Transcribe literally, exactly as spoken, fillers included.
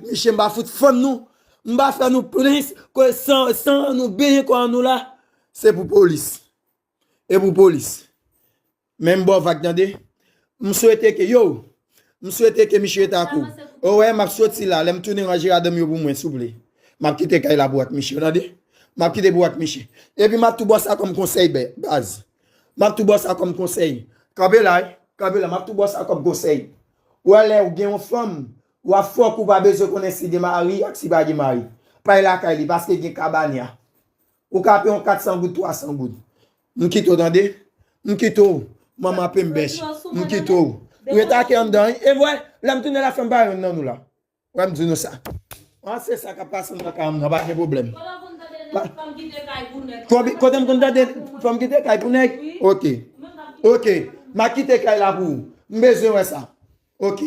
Misye, m pa fout fann nou. M pa fè nou plens, ke san, san nou benyen kò nou la. Se pou polis. E pou polis. Men m ba w vag, tande. M swete ke, yo, m swete ke misye rete ak ou. O wè, m ap soti la, lè m tounen ranje ladan m yo pou mwen, souple. M ap kite kay la pou ak misye, tande. M ap kite pou ak misye. Epi m ap tou ba w sa kòm konsèy, baz. M ap tou ba w sa kòm konsèy. Kanpe la, wi. Kanpe la, m ap tou ba w sa kòm konsèy. Ou wè, lè ou gen yon fanm, w ap fòk ou pa bezwen konnen si gen mari ak si pa gen mari. Pa al lakay li, paske gen kabanya. Ou ka peye yon kat san goud, twa san goud. M kite w, tande. M kite w. Manman penm bèch. M kite w. Ou rete ak anndan, wi. E vwè, lè m tounen la, fè m pa youn nan nou la. Wè, m di nou sa. An, se sa k ap pase anndan kay m nan, pa gen pwoblèm. Kote w konn tande fanm kite kay pou nèg? Kote, kote m konn tande fanm kite kay pou nèg? Wi. Ok. Ok. M a kite kay la pou ou. M bezwen wè sa. Ok.